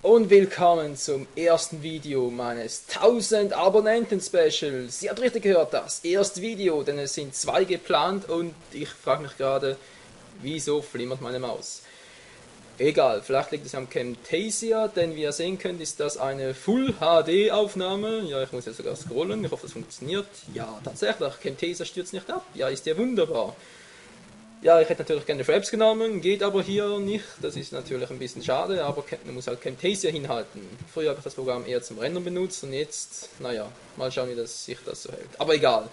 und willkommen zum ersten Video meines 1000 Abonnenten Specials. Ihr habt richtig gehört, das erste Video, denn es sind 2 geplant und ich frage mich gerade, wieso flimmert meine Maus? Egal, vielleicht liegt es am Camtasia, denn wie ihr sehen könnt, ist das eine Full HD Aufnahme. Ja, ich muss jetzt sogar scrollen, ich hoffe das funktioniert. Ja, tatsächlich, Camtasia stürzt nicht ab. Ja, ist ja wunderbar. Ja, ich hätte natürlich gerne Fraps genommen, geht aber hier nicht. Das ist natürlich ein bisschen schade, aber man muss halt Camtasia hinhalten. Früher habe ich das Programm eher zum Rendern benutzt und jetzt, naja, mal schauen, wie sich das so hält. Aber egal,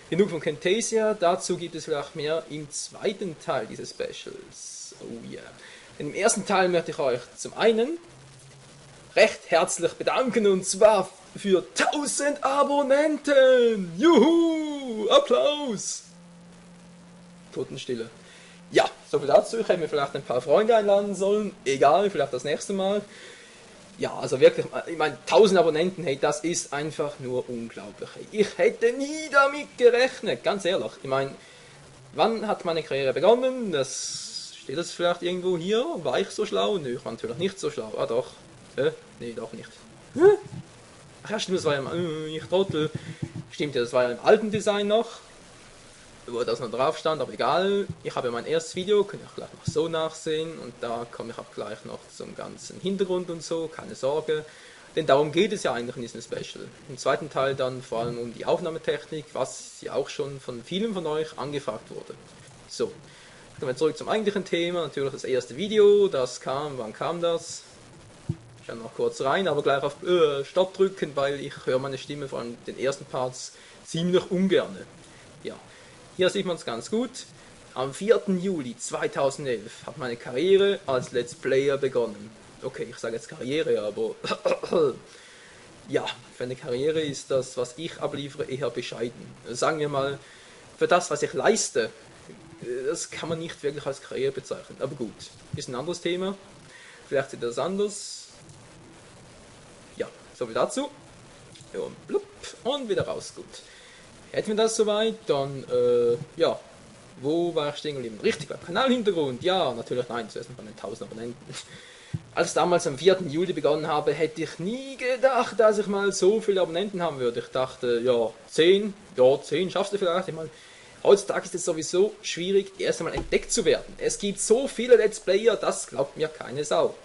genug von Camtasia, dazu gibt es vielleicht mehr im zweiten Teil dieses Specials. Oh yeah. Im ersten Teil möchte ich euch zum einen recht herzlich bedanken und zwar für 1000 Abonnenten! Juhu! Applaus! Totenstille. Ja, soviel dazu. Ich hätte mir vielleicht ein paar Freunde einladen sollen. Egal, vielleicht das nächste Mal. Ja, also wirklich, ich meine, 1000 Abonnenten, hey, das ist einfach nur unglaublich. Hey. Ich hätte nie damit gerechnet, ganz ehrlich. Ich meine, wann hat meine Karriere begonnen? Steht das vielleicht irgendwo hier? War ich so schlau? Nö, ich war natürlich nicht so schlau. Ah doch. Nee, doch nicht. Ach ja, stimmt, das war ja ich Trottel. Stimmt ja, das war ja im alten Design noch, wo das noch drauf stand, aber egal. Ich habe mein erstes Video, könnt ihr auch gleich noch so nachsehen und da komme ich auch gleich noch zum ganzen Hintergrund und so, keine Sorge. Denn darum geht es ja eigentlich in diesem Special. Im zweiten Teil dann vor allem um die Aufnahmetechnik, was ja auch schon von vielen von euch angefragt wurde. So, kommen wir zurück zum eigentlichen Thema. Natürlich das erste Video, das kam, wann kam das? Ich schaue noch kurz rein, aber gleich auf Stopp drücken, weil ich höre meine Stimme vor allem den ersten Parts ziemlich ungern. Ja. Hier sieht man es ganz gut. Am 4. Juli 2011 hat meine Karriere als Let's Player begonnen. Okay, ich sage jetzt Karriere, aber ja, für eine Karriere ist das, was ich abliefere, eher bescheiden. Sagen wir mal, für das, was ich leiste, das kann man nicht wirklich als Karriere bezeichnen. Aber gut, ist ein anderes Thema. Vielleicht sieht das anders. Ja, soviel dazu. Und blub, und wieder raus, gut. Hätten wir das soweit, dann, ja, wo war ich stehen geblieben? Richtig, beim Kanalhintergrund, ja, natürlich, nein, zuerst noch bei den 1000 Abonnenten. Als ich damals am 4. Juli begonnen habe, hätte ich nie gedacht, dass ich mal so viele Abonnenten haben würde. Ich dachte, ja, 10 schaffst du vielleicht. Ich meine, heutzutage ist es sowieso schwierig, erst einmal entdeckt zu werden. Es gibt so viele Let's Player, das glaubt mir keine Sau.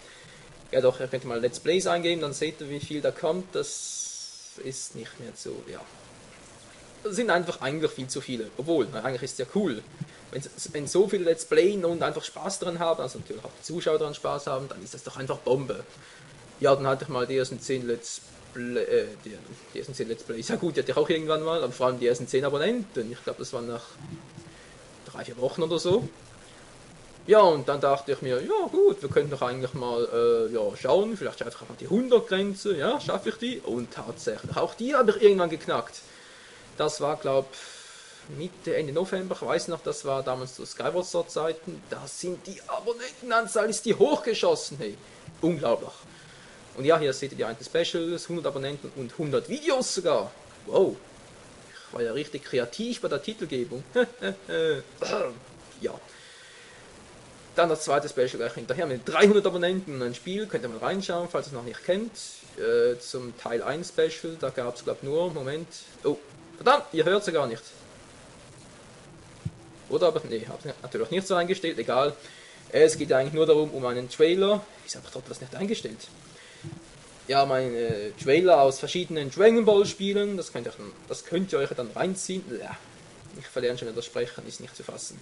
Ja doch, ihr könnt mal Let's Plays eingeben, dann seht ihr, wie viel da kommt. Das ist nicht mehr so, ja. Das sind einfach eigentlich viel zu viele. Obwohl, eigentlich ist es ja cool. Wenn so viele Let's Playen und einfach Spaß dran haben, also natürlich auch die Zuschauer daran Spaß haben, dann ist das doch einfach Bombe. Ja, dann hatte ich mal die ersten 10 Let's Plays. Ja gut, die hatte ich auch irgendwann mal, aber vor allem die ersten 10 Abonnenten. Ich glaube, das war nach 3-4 Wochen oder so. Ja, und dann dachte ich mir, ja gut, wir könnten doch eigentlich mal ja, schauen, vielleicht schaffe ich mal die 100-Grenze, ja, schaffe ich die? Und tatsächlich, auch die habe ich irgendwann geknackt. Das war, glaube ich, Mitte, Ende November, ich weiß noch, das war damals zu Skyward Sword Zeiten, da sind die Abonnentenanzahl, ist die hochgeschossen, hey, unglaublich. Und ja, hier seht ihr die einen Specials, 100 Abonnenten und 100 Videos sogar, wow, ich war ja richtig kreativ bei der Titelgebung, ja. Dann das zweite Special gleich hinterher mit 300 Abonnenten und ein Spiel, könnt ihr mal reinschauen, falls ihr es noch nicht kennt, zum Teil 1 Special, da gab es, glaube ich, nur, Moment, oh, verdammt, ihr hört sie gar nicht. Oder aber, nee, habe es natürlich nicht so eingestellt, egal. Es geht eigentlich nur darum, um einen Trailer. Ich habe trotzdem das nicht eingestellt. Ja, mein Trailer aus verschiedenen Dragon Ball Spielen, das könnt ihr euch dann reinziehen. Ja, ich verlerne schon wieder das Sprechen, ist nicht zu fassen.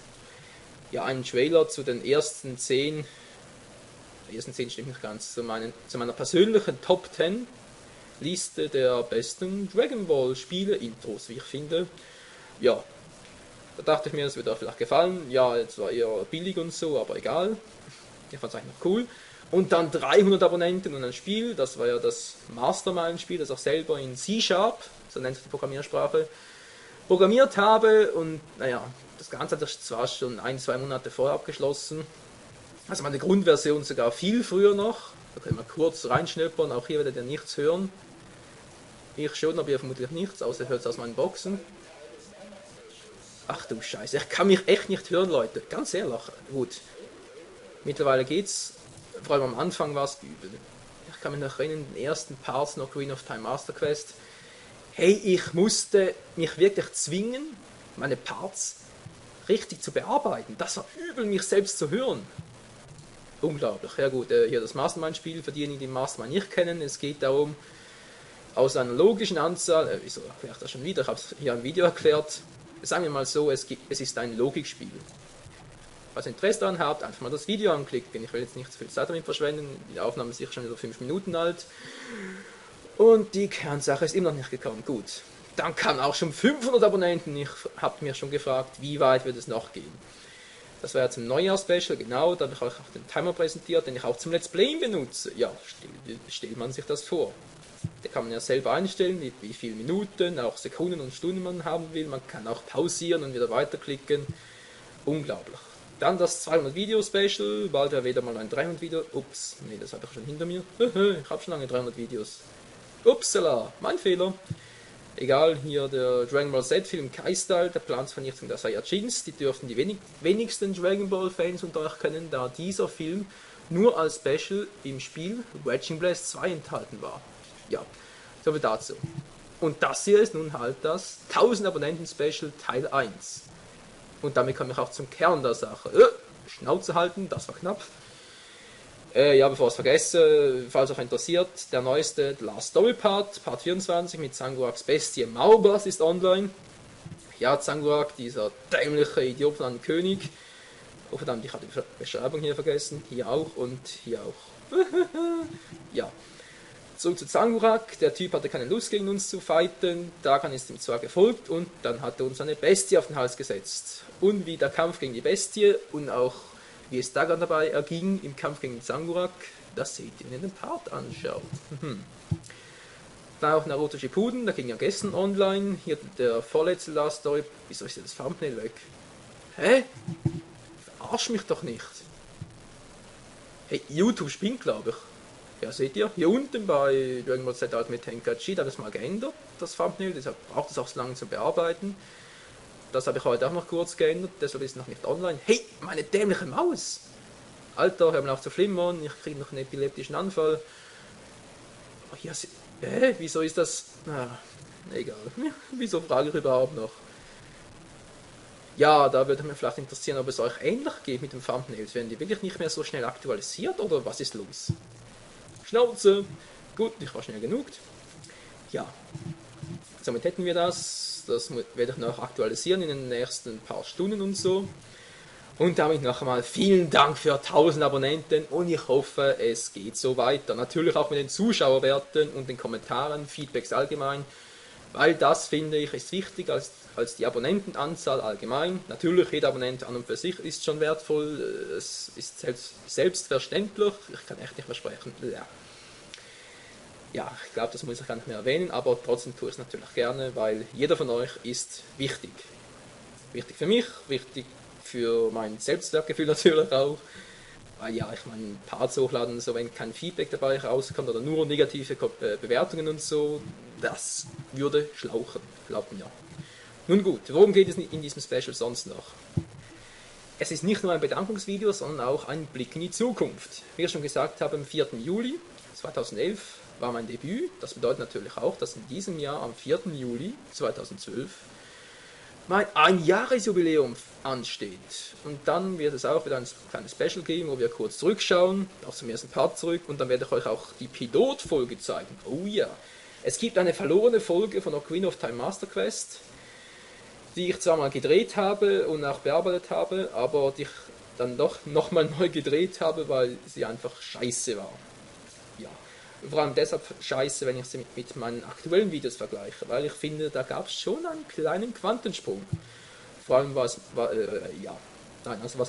Ja, einen Trailer zu den ersten 10. Die ersten 10 stimmt nicht ganz, zu meiner persönlichen Top 10 Liste der besten Dragon Ball Spiele, Intros, wie ich finde. Ja, da dachte ich mir, es wird euch vielleicht gefallen. Ja, jetzt war eher billig und so, aber egal. Ich fand es eigentlich noch cool. Und dann 300 Abonnenten und ein Spiel, das war ja das Mastermind-Spiel, das auch selber in C#, so nennt sich die Programmiersprache, programmiert habe. Und naja, das Ganze hat ich zwar schon 1-2 Monate vorher abgeschlossen. Also meine Grundversion sogar viel früher noch. Da können wir kurz reinschnöppern, auch hier werdet ihr nichts hören. Ich schon, aber ihr vermutlich nichts, außer ihr hört es aus meinen Boxen. Ach du Scheiße, ich kann mich echt nicht hören, Leute. Ganz ehrlich. Gut. Mittlerweile geht's. Vor allem am Anfang war es übel. Ich kann mich noch erinnern, den ersten Parts noch Ocarina of Time Master Quest. Hey, ich musste mich wirklich zwingen, meine Parts richtig zu bearbeiten. Das war übel, mich selbst zu hören. Unglaublich. Ja gut, hier das Mastermind-Spiel, für diejenigen, die den Mastermind nicht kennen, es geht darum, aus einer logischen Anzahl, wieso erkläre ich das schon wieder, ich habe es hier im Video erklärt, sagen wir mal so, es ist ein Logikspiel. Falls ihr Interesse daran habt, einfach mal das Video anklicken. Ich will jetzt nicht zu viel Zeit damit verschwenden, die Aufnahme ist sicher schon wieder 5 Minuten alt. Und die Kernsache ist immer noch nicht gekommen. Gut, dann kamen auch schon 500 Abonnenten. Ich habe mir schon gefragt, wie weit wird es noch gehen. Das war ja zum Neujahr-Special, genau, da habe ich euch auch den Timer präsentiert, den ich auch zum Let's Playen benutze. Ja, stellt man sich das vor. Da kann man ja selber einstellen, wie viele Minuten, auch Sekunden und Stunden man haben will. Man kann auch pausieren und wieder weiterklicken. Unglaublich. Dann das 200 Video Special, bald ja wieder mal ein 300 Video. Ups, nee, das habe ich schon hinter mir. Ich habe schon lange 300 Videos. Upsala, mein Fehler. Egal, hier der Dragon Ball Z Film Kai-Style, der Plansvernichtung der Saiyajins. Die dürften die wenigsten Dragon Ball Fans unter euch kennen, da dieser Film nur als Special im Spiel Raging Blast 2 enthalten war. Ja, soviel dazu. Und das hier ist nun halt das 1000 Abonnenten Special Teil 1. Und damit komme ich auch zum Kern der Sache. Schnauze halten, das war knapp. Ja, bevor ich es vergesse, falls euch interessiert, der neueste The Last Story Part, Part 24 mit Zanguraks Bestie Maubas ist online. Ja, Zangurak, dieser dämliche Idiot von einem König. Oh verdammt, ich habe die Beschreibung hier vergessen. Hier auch und hier auch. Ja. Zurück zu Zangurak, der Typ hatte keine Lust gegen uns zu fighten, Dagan ist ihm zwar gefolgt und dann hat er uns eine Bestie auf den Hals gesetzt. Und wie der Kampf gegen die Bestie und auch wie es Dagan dabei erging im Kampf gegen Zangurak, das seht ihr, wenn ihr den Part anschaut. Dann auch Naruto Shippuden, da ging ja gestern online, hier der vorletzte Last Story, wieso ist das Thumbnail weg? Hä? Verarsch mich doch nicht. Hey, YouTube spinnt, glaube ich. Ja, seht ihr, hier unten bei Dragon Ball Z Ultimate Tenkaichi, da habe ich es mal geändert, das Thumbnail, deshalb braucht es auch so lange zu bearbeiten. Das habe ich heute auch noch kurz geändert, deshalb ist es noch nicht online. Hey, meine dämliche Maus! Alter, hör mal auf zu flimmern, ich kriege noch einen epileptischen Anfall. Oh, hier, wieso ist das... egal, wieso frage ich überhaupt noch? Ja, da würde mich vielleicht interessieren, ob es euch ähnlich geht mit den Thumbnails. Werden die wirklich nicht mehr so schnell aktualisiert oder was ist los? Schnauze. Gut, ich war schnell genug. Ja, somit hätten wir das. Das werde ich noch aktualisieren in den nächsten paar Stunden und so. Und damit noch einmal vielen Dank für 1000 Abonnenten und ich hoffe, es geht so weiter. Natürlich auch mit den Zuschauerwerten und den Kommentaren, Feedbacks allgemein, weil das finde ich ist wichtiger als die Abonnentenanzahl allgemein. Natürlich, jeder Abonnent an und für sich ist schon wertvoll, es ist selbstverständlich, ich kann echt nicht mehr sprechen. Ja, ich glaube, das muss ich gar nicht mehr erwähnen, aber trotzdem tue ich es natürlich gerne, weil jeder von euch ist wichtig. Wichtig für mich, wichtig für mein Selbstwertgefühl natürlich auch. Weil ja, ich meine, Parts hochladen, so wenn kein Feedback dabei rauskommt oder nur negative Bewertungen und so, das würde schlauchen, glaubt mir. Nun gut, worum geht es in diesem Special sonst noch? Es ist nicht nur ein Bedankungsvideo, sondern auch ein Blick in die Zukunft. Wie ich schon gesagt habe, am 4. Juli 2011 war mein Debüt. Das bedeutet natürlich auch, dass in diesem Jahr am 4. Juli 2012 mein Einjahresjubiläum ansteht. Und dann wird es auch wieder ein kleines Special geben, wo wir kurz zurückschauen, auch zum ersten Part zurück, und dann werde ich euch auch die Pilotfolge zeigen. Oh ja, es gibt eine verlorene Folge von Ocarina of Time Master Quest, die ich zwar mal gedreht habe und auch bearbeitet habe, aber die ich dann doch nochmal neu gedreht habe, weil sie einfach scheiße war. Ja. Vor allem deshalb scheiße, wenn ich sie mit meinen aktuellen Videos vergleiche, weil ich finde, da gab es schon einen kleinen Quantensprung. Vor allem was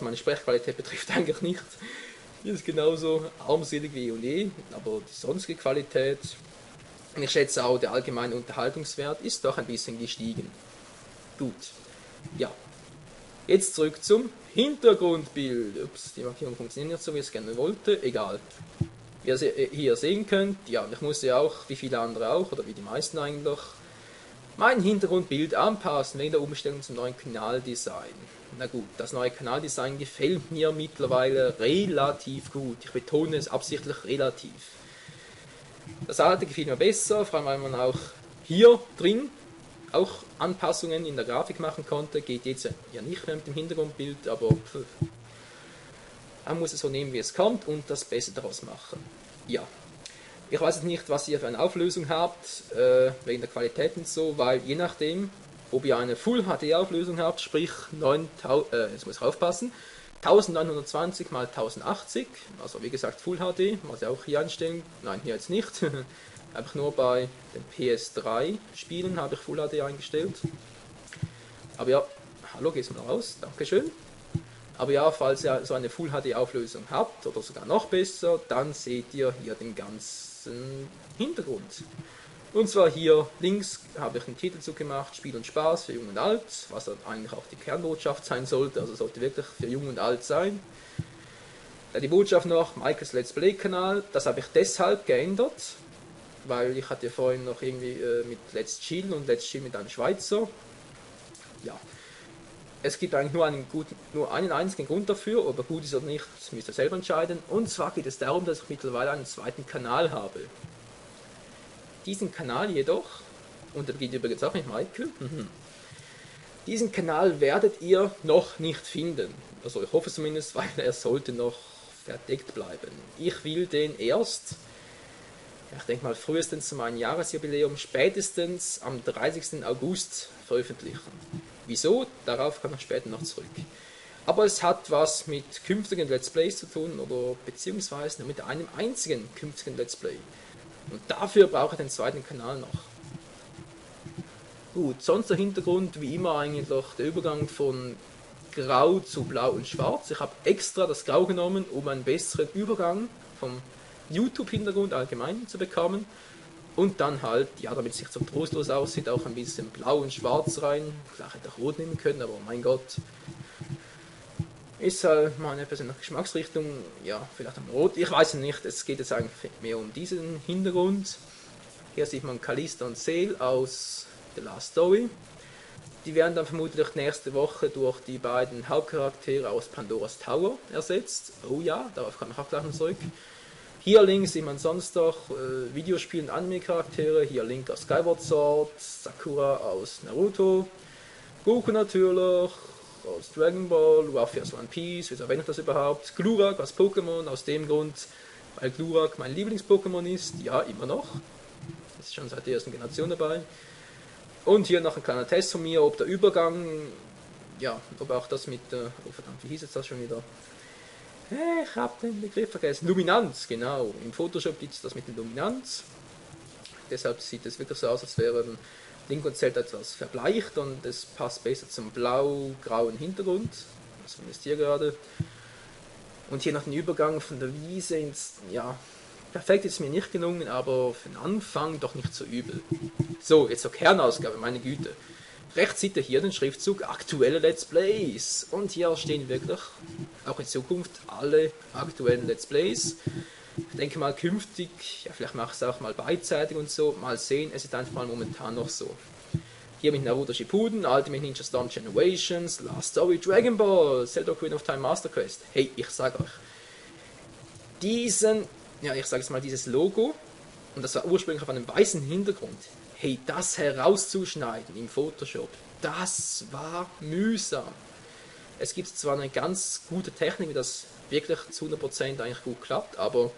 meine Sprechqualität betrifft, eigentlich nicht. Die ist genauso armselig wie E&E, aber die sonstige Qualität, und ich schätze auch, der allgemeine Unterhaltungswert ist doch ein bisschen gestiegen. Gut, ja. Jetzt zurück zum Hintergrundbild. Ups, die Markierung funktioniert nicht so, wie ich es gerne wollte. Egal. Wie ihr hier sehen könnt, ja, ich musste auch, wie viele andere auch, oder wie die meisten eigentlich, mein Hintergrundbild anpassen wegen der Umstellung zum neuen Kanaldesign. Na gut, das neue Kanaldesign gefällt mir mittlerweile relativ gut. Ich betone es absichtlich relativ. Das alte gefiel mir besser, vor allem weil man auch hier drin auch Anpassungen in der Grafik machen konnte. Geht jetzt ja nicht mehr mit dem Hintergrundbild, aber man muss es so nehmen, wie es kommt und das Beste daraus machen. Ja, ich weiß jetzt nicht, was ihr für eine Auflösung habt, wegen der Qualität und so, weil je nachdem, ob ihr eine Full HD Auflösung habt, sprich 9000, jetzt muss ich aufpassen, 1920 x 1080, also wie gesagt Full HD, was ihr auch hier einstellen, nein, hier jetzt nicht, einfach nur bei den PS3 Spielen habe ich Full HD eingestellt. Aber ja, hallo, gehst mal raus, dankeschön. Aber ja, falls ihr so eine Full HD Auflösung habt oder sogar noch besser, dann seht ihr hier den ganzen Hintergrund. Und zwar hier links habe ich einen Titel zugemacht, Spiel und Spaß für Jung und Alt, was dann eigentlich auch die Kernbotschaft sein sollte, also sollte wirklich für Jung und Alt sein. Die Botschaft noch, Michaels Let's Play Kanal, das habe ich deshalb geändert, weil ich hatte vorhin noch irgendwie mit Let's Chill und Let's Chill mit einem Schweizer. Ja, es gibt eigentlich nur einen einzigen Grund dafür, ob er gut ist oder nicht, das müsst ihr selber entscheiden. Und zwar geht es darum, dass ich mittlerweile einen zweiten Kanal habe. Diesen Kanal jedoch, und der geht übrigens auch mit Michael, diesen Kanal werdet ihr noch nicht finden. Also ich hoffe zumindest, weil er sollte noch verdeckt bleiben. Ich will den erst, ich denke mal frühestens zu meinem Jahresjubiläum, spätestens am 30. August veröffentlichen. Wieso? Darauf komme ich später noch zurück. Aber es hat was mit künftigen Let's Plays zu tun, oder beziehungsweise mit einem einzigen künftigen Let's Play. Und dafür brauche ich den zweiten Kanal noch. Gut, sonst der Hintergrund, wie immer eigentlich der Übergang von Grau zu Blau und Schwarz. Ich habe extra das Grau genommen, um einen besseren Übergang vom YouTube-Hintergrund allgemein zu bekommen. Und dann halt, ja, damit es nicht so trostlos aussieht, auch ein bisschen Blau und Schwarz rein. Klar, hätte auch Rot nehmen können, aber mein Gott. Ist halt meine persönliche Geschmacksrichtung, ja, vielleicht am Rot. Ich weiß nicht, es geht jetzt eigentlich mehr um diesen Hintergrund. Hier sieht man Calista und Seel aus The Last Story. Die werden dann vermutlich nächste Woche durch die beiden Hauptcharaktere aus Pandoras Tower ersetzt. Oh ja, darauf komme ich auch gleich noch zurück. Hier links sieht man sonst noch Videospiel- und Anime-Charaktere. Hier Link aus Skyward Sword, Sakura aus Naruto, Goku natürlich aus Dragon Ball, Ruffy aus One Piece, wieso erwähne ich das überhaupt? Glurak aus Pokémon, aus dem Grund, weil Glurak mein Lieblings-Pokémon ist, ja, immer noch. Ist schon seit der ersten Generation dabei. Und hier noch ein kleiner Test von mir, ob der Übergang, ja, ob auch das mit, oh verdammt, wie hieß jetzt das schon wieder? Ich habe den Begriff vergessen. Luminanz, genau. Im Photoshop gibt es das mit der Luminanz. Deshalb sieht es wirklich so aus, als wären Link und Zelda etwas verbleicht und es passt besser zum blau-grauen Hintergrund. Das ist hier gerade. Und hier noch den Übergang von der Wiese ins, ja, perfekt ist mir nicht gelungen, aber für den Anfang doch nicht so übel. So, jetzt zur Kernausgabe, meine Güte. Rechts seht ihr hier den Schriftzug aktuelle Let's Plays. Und hier stehen wirklich auch in Zukunft alle aktuellen Let's Plays. Ich denke mal künftig, ja vielleicht mache ich es auch mal beidseitig und so, mal sehen, es ist einfach mal momentan noch so. Hier mit Naruto Shippuden, Ultimate Ninja Storm Generations, Last Story, Dragon Ball, Zelda Ocarina of Time Master Quest. Hey, ich sage euch, dieses Logo, und das war ursprünglich auf einem weißen Hintergrund, hey, das herauszuschneiden im Photoshop, das war mühsam. Es gibt zwar eine ganz gute Technik, wie das wirklich zu 100% eigentlich gut klappt, aber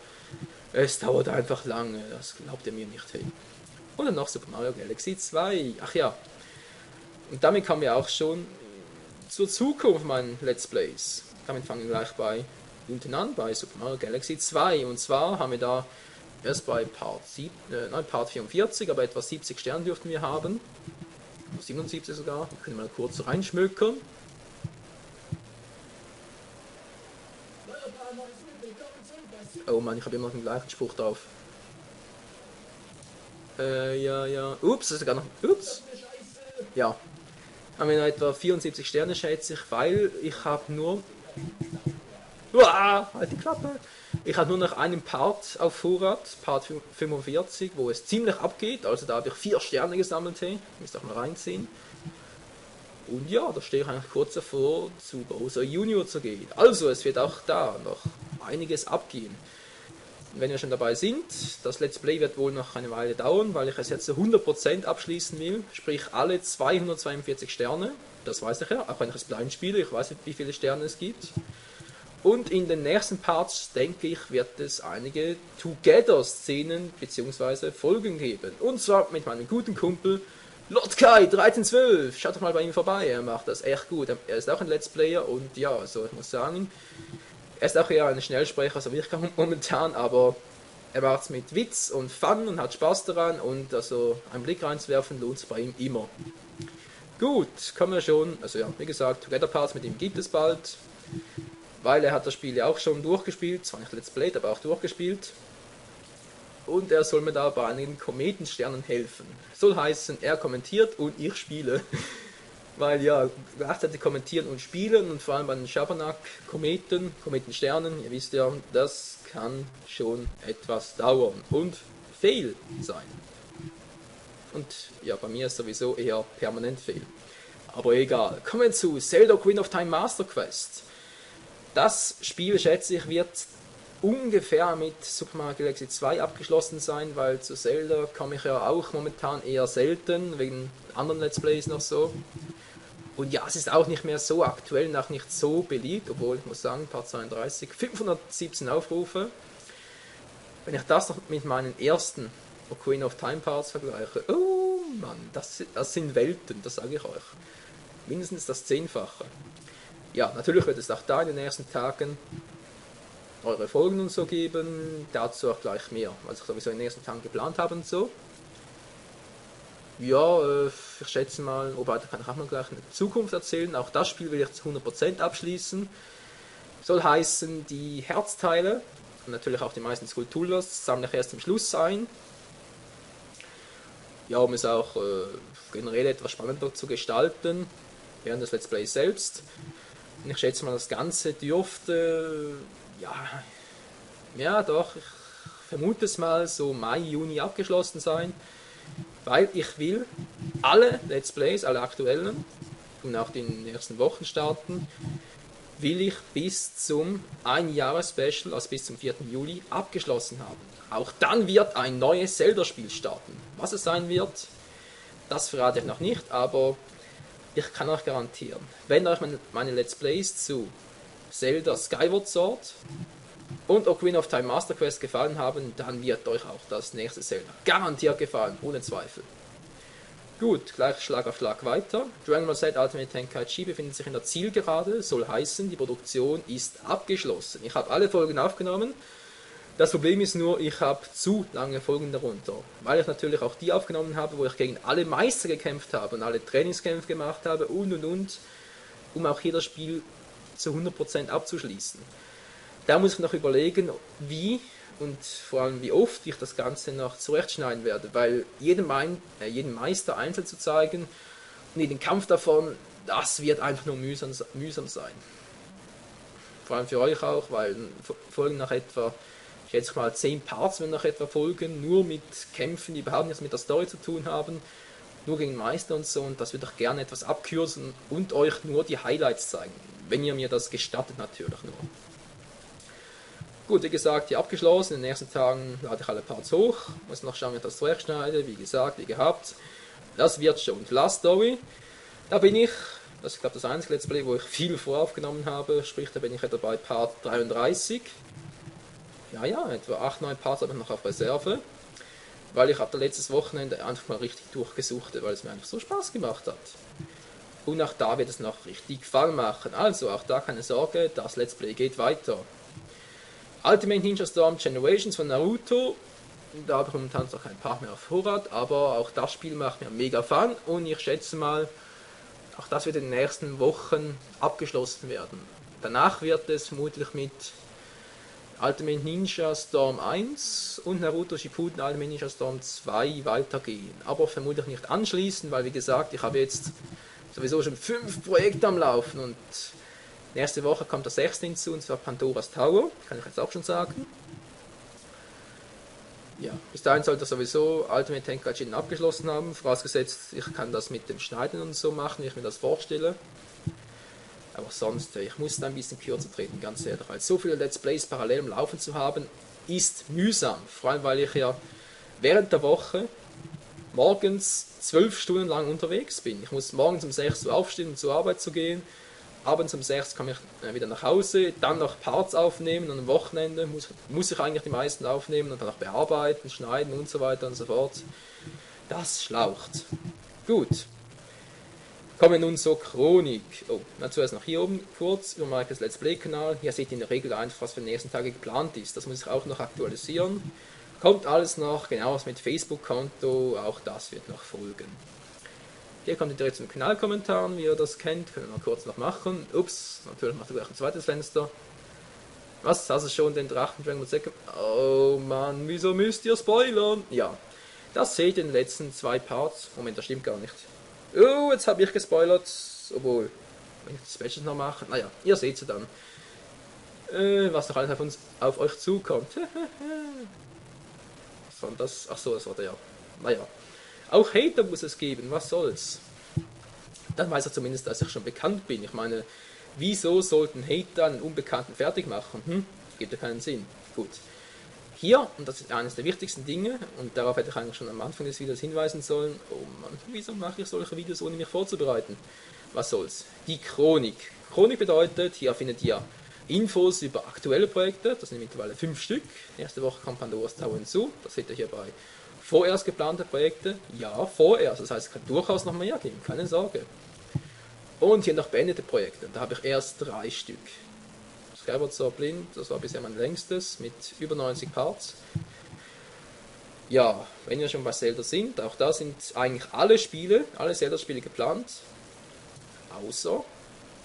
es dauert einfach lange, das glaubt ihr mir nicht. Hey. Und dann noch Super Mario Galaxy 2, ach ja. Und damit kommen wir auch schon zur Zukunft meiner Let's Plays. Damit fangen wir gleich bei unten an, bei Super Mario Galaxy 2. Und zwar haben wir da erst bei Part 44, aber etwa 70 Sterne dürften wir haben. 77 sogar, wir können mal kurz reinschmökern. Oh Mann, ich habe immer noch den gleichen Spruch drauf. Ja. Ups, das ist sogar noch. Ups. Ja. Haben wir noch etwa 74 Sterne, schätze ich, weil ich habe nur. Uah, halt die Klappe! Ich habe nur noch einen Part auf Vorrat, Part 45, wo es ziemlich abgeht. Also da habe ich 4 Sterne gesammelt. Hey. Müsst auch mal reinziehen. Und ja, da stehe ich eigentlich kurz davor, zu Bowser Junior zu gehen. Also, es wird auch da noch einiges abgehen. wenn wir schon dabei sind, das Let's Play wird wohl noch eine Weile dauern, weil ich es jetzt zu 100% abschließen will, sprich alle 242 Sterne, das weiß ich ja, auch wenn ich es blind spiele, ich weiß nicht, wie viele Sterne es gibt. Und in den nächsten Parts, denke ich, wird es einige Together-Szenen bzw. Folgen geben. Und zwar mit meinem guten Kumpel Lord Kai 1312. Schaut doch mal bei ihm vorbei, er macht das echt gut. Er ist auch ein Let's Player und ja, also ich muss sagen, er ist auch eher ein Schnellsprecher, so wie ich momentan, aber er macht es mit Witz und Fun und hat Spaß daran und also einen Blick reinzuwerfen lohnt es bei ihm immer. Gut, kommen wir schon, also ja, wie gesagt, Together Parts mit ihm gibt es bald. Weil er hat das Spiel ja auch schon durchgespielt, zwar nicht Let's Play, aber auch durchgespielt. Und er soll mir da bei einigen Kometensternen helfen. Soll heißen, er kommentiert und ich spiele. Weil ja, gleichzeitig kommentieren und spielen und vor allem bei den Schabernack-Kometen, Kometensternen, ihr wisst ja, das kann schon etwas dauern und fail sein. Und ja, bei mir ist sowieso eher permanent fail. Aber egal. Kommen wir zu Zelda Ocarina of Time Master Quest. Das Spiel, schätze ich, wird ungefähr mit Super Mario Galaxy 2 abgeschlossen sein, weil zu Zelda komme ich ja auch momentan eher selten, wegen anderen Let's Plays noch so. Und ja, es ist auch nicht mehr so aktuell und auch nicht so beliebt, obwohl ich muss sagen, Part 32, 517 Aufrufe. Wenn ich das noch mit meinen ersten Ocarina of Time Parts vergleiche, oh Mann, das sind Welten, das sage ich euch. Mindestens das 10-fache. Ja, natürlich wird es auch da in den nächsten Tagen eure Folgen und so geben, dazu auch gleich mehr, was ich sowieso in den nächsten Tagen geplant habe und so. Ja, ich schätze mal, wobei da kann ich auch mal gleich in der Zukunft erzählen, auch das Spiel will ich zu 100% abschließen. Soll heißen, die Herzteile und natürlich auch die meisten Skulpturas sammle ich erst am Schluss ein. Ja, um es auch generell etwas spannender zu gestalten, während des Let's Plays selbst. Und ich schätze mal, das Ganze dürfte, ja doch, ich vermute es mal, so Mai, Juni abgeschlossen sein, weil ich will alle Let's Plays, alle aktuellen und auch die nächsten Wochen starten, will ich bis zum 1-Jahres-Special, also bis zum 4. Juli, abgeschlossen haben. Auch dann wird ein neues Zelda-Spiel starten. Was es sein wird, das verrate ich noch nicht, aber ich kann euch garantieren, wenn euch meine Let's Plays zu Zelda Skyward Sword und Ocarina of Time Master Quest gefallen haben, dann wird euch auch das nächste Zelda garantiert gefallen, ohne Zweifel. Gut, gleich Schlag auf Schlag weiter. Dragon Ball Z Ultimate Tenkaichi befindet sich in der Zielgerade, soll heißen, die Produktion ist abgeschlossen. Ich habe alle Folgen aufgenommen. Das Problem ist nur, ich habe zu lange Folgen darunter, weil ich natürlich auch die aufgenommen habe, wo ich gegen alle Meister gekämpft habe und alle Trainingskämpfe gemacht habe und, um auch hier das Spiel zu 100% abzuschließen. Da muss ich noch überlegen, wie und vor allem wie oft ich das Ganze noch zurechtschneiden werde, weil jeden Meister einzeln zu zeigen und jeden Kampf davon, das wird einfach nur mühsam sein. Vor allem für euch auch, weil Folgen nach etwa, ich schätze mal 10 Parts werden nach etwa folgen, nur mit Kämpfen, die überhaupt nichts mit der Story zu tun haben, nur gegen Meister und so, und das würde ich gerne etwas abkürzen und euch nur die Highlights zeigen, wenn ihr mir das gestattet natürlich nur. Gut, wie gesagt, hier abgeschlossen, in den nächsten Tagen lade ich alle Parts hoch, muss noch schauen, wie ich das zurechtschneide, wie gesagt, wie gehabt, das wird schon. Last Story, da bin ich, das ist glaube ich das einzige Let's Play, wo ich viel voraufgenommen habe, sprich da bin ich etwa bei Part 33. Ja, etwa 8-9 Parts habe ich noch auf Reserve, weil ich ab der letztes Wochenende einfach mal richtig durchgesucht, weil es mir einfach so Spaß gemacht hat. Und auch da wird es noch richtig Fall machen, also auch da keine Sorge, das Let's Play geht weiter. Ultimate Ninja Storm Generations von Naruto, da habe ich momentan noch ein paar mehr auf Vorrat, aber auch das Spiel macht mir mega Fun und ich schätze mal, auch das wird in den nächsten Wochen abgeschlossen werden. Danach wird es vermutlich mit Ultimate Ninja Storm 1 und Naruto Shippuden Ultimate Ninja Storm 2 weitergehen. Aber vermutlich nicht anschließen, weil wie gesagt, ich habe jetzt sowieso schon 5 Projekte am Laufen und nächste Woche kommt das 6. hinzu, und zwar Pandoras Tower, kann ich jetzt auch schon sagen. Ja, bis dahin sollte sowieso Ultimate Tenkaichi abgeschlossen haben, vorausgesetzt ich kann das mit dem Schneiden und so machen, wie ich mir das vorstelle. Aber sonst, ich muss da ein bisschen kürzer treten, ganz ehrlich, weil so viele Let's Plays parallel am Laufen zu haben, ist mühsam. Vor allem, weil ich ja während der Woche morgens 12 Stunden lang unterwegs bin. Ich muss morgens um 6 Uhr aufstehen, um zur Arbeit zu gehen. Abends um 6 komme ich wieder nach Hause, dann noch Parts aufnehmen und am Wochenende muss ich eigentlich die meisten aufnehmen und dann noch bearbeiten, schneiden und so weiter und so fort. Das schlaucht. Gut. Kommen wir nun zur Chronik. Oh, na, zuerst noch hier oben kurz über Markes Let's Play Kanal. Hier seht ihr in der Regel einfach, was für die nächsten Tage geplant ist. Das muss ich auch noch aktualisieren. Kommt alles noch, genauso mit Facebook-Konto, auch das wird noch folgen. Hier kommt ihr direkt zum Kanalkommentaren, wie ihr das kennt, können wir mal kurz noch machen. Ups, natürlich macht er gleich ein zweites Fenster. Was, hast du schon den Drachen Dragon Ball Z? Oh Mann, wieso müsst ihr spoilern? Ja, das seht ihr in den letzten 2 Parts. Moment, das stimmt gar nicht. Oh, jetzt habe ich gespoilert, obwohl, wenn ich die Specials noch mache, naja, ihr seht sie dann. Was noch alles auf euch zukommt. Was war das? Ach so, das war der. Naja. Auch Hater muss es geben, was soll's. Dann weiß er zumindest, dass ich schon bekannt bin. Ich meine, wieso sollten Hater einen Unbekannten fertig machen? Gibt ja keinen Sinn. Gut. Hier, und das ist eines der wichtigsten Dinge, und darauf hätte ich eigentlich schon am Anfang des Videos hinweisen sollen, oh Mann, wieso mache ich solche Videos, ohne mich vorzubereiten? Was soll's? Die Chronik. Chronik bedeutet, hier findet ihr Infos über aktuelle Projekte, das sind mittlerweile 5 Stück. Nächste Woche kommt Pandoras Tower hinzu, das seht ihr hier bei vorerst geplante Projekte. Ja, vorerst, das heißt, es kann durchaus noch mehr geben, keine Sorge. Und hier noch beendete Projekte, da habe ich erst 3 Stück. Skyward Sword Blind, das war bisher mein längstes, mit über 90 Parts. Ja, wenn wir schon bei Zelda sind, auch da sind eigentlich alle Zelda-Spiele geplant, außer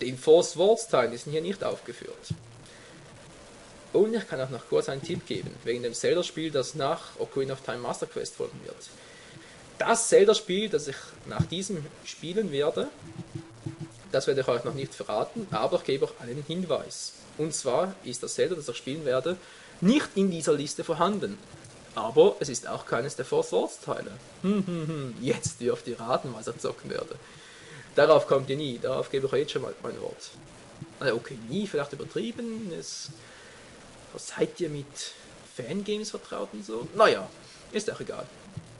den Force Wars Teilen, die sind hier nicht aufgeführt. Und ich kann auch noch kurz einen Tipp geben, wegen dem Zelda-Spiel, das nach Ocarina of Time Master Quest folgen wird. Das Zelda-Spiel, das ich nach diesem spielen werde, das werde ich euch noch nicht verraten, aber ich gebe euch einen Hinweis. Und zwar ist das Zelda, das ich spielen werde, nicht in dieser Liste vorhanden. Aber es ist auch keines der Force Wars Teile. Jetzt dürft ihr raten, was ich zocken werde. Darauf kommt ihr nie, darauf gebe ich euch jetzt schon mal mein Wort. Also okay, nie, vielleicht übertrieben, was seid ihr mit Fangames vertraut und so? Naja, ist auch egal.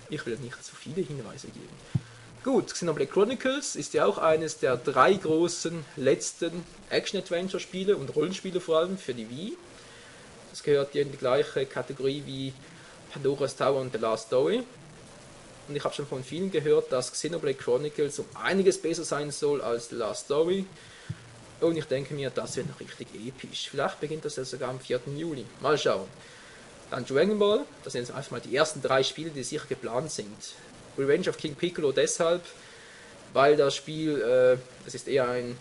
Ich will nicht zu viele Hinweise geben. Gut, Xenoblade Chronicles ist ja auch eines der 3 großen letzten Action-Adventure-Spiele und Rollenspiele vor allem für die Wii. Das gehört hier in die gleiche Kategorie wie Pandora's Tower und The Last Story. Und ich habe schon von vielen gehört, dass Xenoblade Chronicles um einiges besser sein soll als The Last Story. Und ich denke mir, das wird noch richtig episch. Vielleicht beginnt das ja sogar am 4. Juli. Mal schauen. Dann Dragon Ball, das sind jetzt einfach mal die ersten 3 Spiele, die sicher geplant sind. Revenge of King Piccolo deshalb, weil das Spiel, es ist eher ein,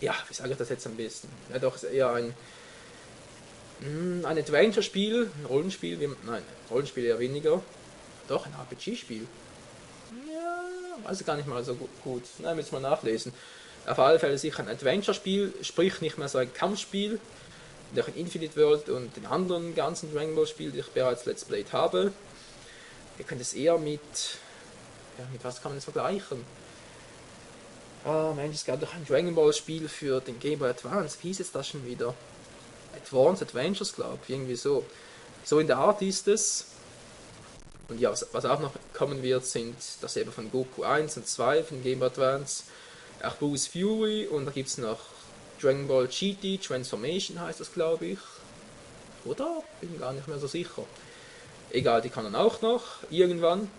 ja, wie sage ich das jetzt am besten? Ja doch, es ist eher ein Adventure-Spiel, ein Rollenspiel, nein, Rollenspiel eher weniger. Doch, ein RPG-Spiel. Ja, weiß ich gar nicht mal so gut. Nein, müssen wir mal nachlesen. Auf alle Fälle sicher ein Adventure-Spiel, sprich nicht mehr so ein Kampfspiel, wie auch in Infinite World und den anderen ganzen Dragon Ball Spielen, die ich bereits Let's Played habe. Ihr könnt es eher mit was kann man es vergleichen? Mensch, es gab doch ein Dragon Ball Spiel für den Game Boy Advance, wie hieß es das schon wieder? Advanced Adventures, glaube ich, irgendwie so. So in der Art ist es. Und ja, was auch noch kommen wird, sind dasselbe von Goku 1 und 2 von Game Boy Advance, auch Bruce Fury, und da gibt es noch Dragon Ball GT Transformation heißt das, glaube ich. Oder? Bin gar nicht mehr so sicher. Egal, die kann dann auch noch, irgendwann.